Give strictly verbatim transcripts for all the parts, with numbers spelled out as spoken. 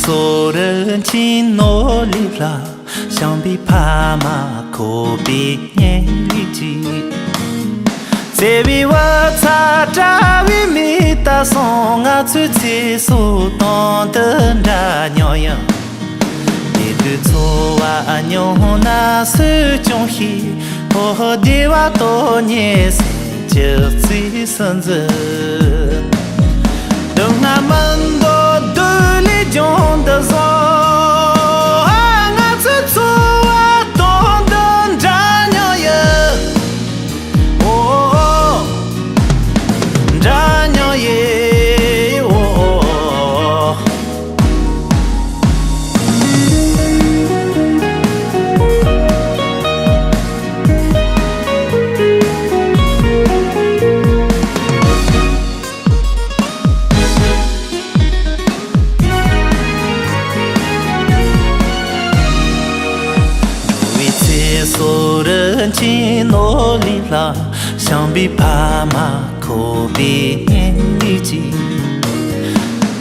སོ་རི་ཆེན་ནོར་ལས་ལྷག་བྱམས་པའི་ཕ་མ་ཁོ་པའི་གཉེན་ལས་ཀྱི། བརྩེ་བའི་བུ་ཚ་དྲ་བའི་མིག་ལྟ་སོང་། ང་ཚོའི་ཚེ་སྲོག་དོན་དུ་འདྲ་མཉམ་ཡིན། དེ་དུས་འཚོ་བ་མྱོང་ན་སུས་སྐྱོང་ཤེས། ཨོ་བདེ་བ་དོན་གཉེར་སེམས་ཀྱི་རྩིས་སུ་འཛིན། སྡུག་བསྔལ་མི་འདོད་སྡུག་ལས་ཀྱང་འདི་བཟང་། ང་ཚོའི་འཚོ་བ་དོན་དུ་འདྲ་མཉམ་ཡིན། ཨོ་ཨོ་ཨོ། འདྲ་མཉམ་ཡིན། ཨོ་ཨོ་ཨོ། བའི་ཚེ་སྲོག་རིན་ཆེན་ནོར་ལས་ལྷག་བྱམས་པའི་ཕ་མ་ཁོ་པའི་གཉེན་ལས་ཀྱི།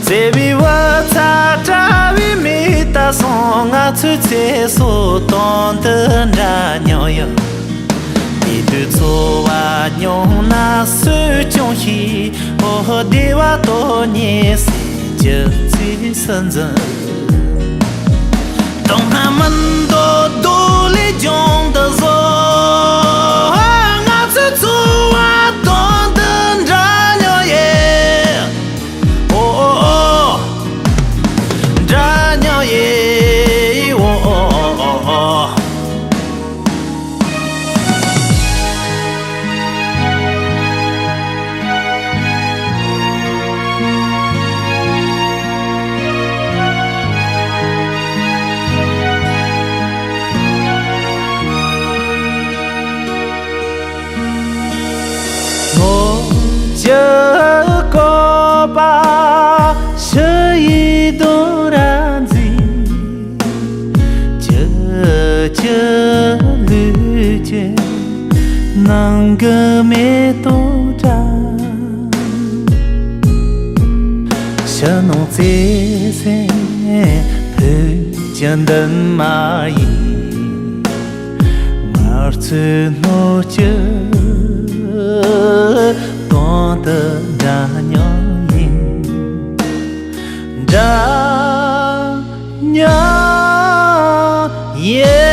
བརྩེ་བའི་བུ་ཚ་དྲ་བའི་མིག་ལྟ་སོང་། ང་ཚོའི་ཚེ་སྲོག་དོན་དུ་འདྲ་མཉམ་ཡིན། དེ་དུས་འཚོ་བ་མྱོང་ན་སུས་སྐྱོང་ཤེས། ཨོ་བདེ་བ་དོན་གཉེར་སེམས་ཀྱི་རྩིས་སུ་འཛིན། སྡུག་བསྔལ་མི་འདོད་སྡུག་ལས་ཀྱང་འདི་བཟང་། ང་ཚོའི་འཚོ་བ་དོན་དུ་འདྲ་མཉམ་ཡིན། ཨོ་ཨོ་ཨོ། འདྲ་མཉམ་ཡིན། ཨོ་ཨོ་ཨོ། ལོ་བཅུ་བཀོད་པ་ཕྱི་ཡི་དུང་ར་འཛིན། བཅུ་བཅུ་ལུས་ཀྱི་ནང་གི་མེ་ཏོག་འདྲ། ཕྱི་ནང་བརྩེ་སེམས་ཕུལ་གྱི་འདུན་མ་ཡིས། ང་ཚོའི་སྣོད་བཅུད་དོན་དུ་འདྲ་མཉམ་ཡིན། འདྲ་མཉམ་ཡིན།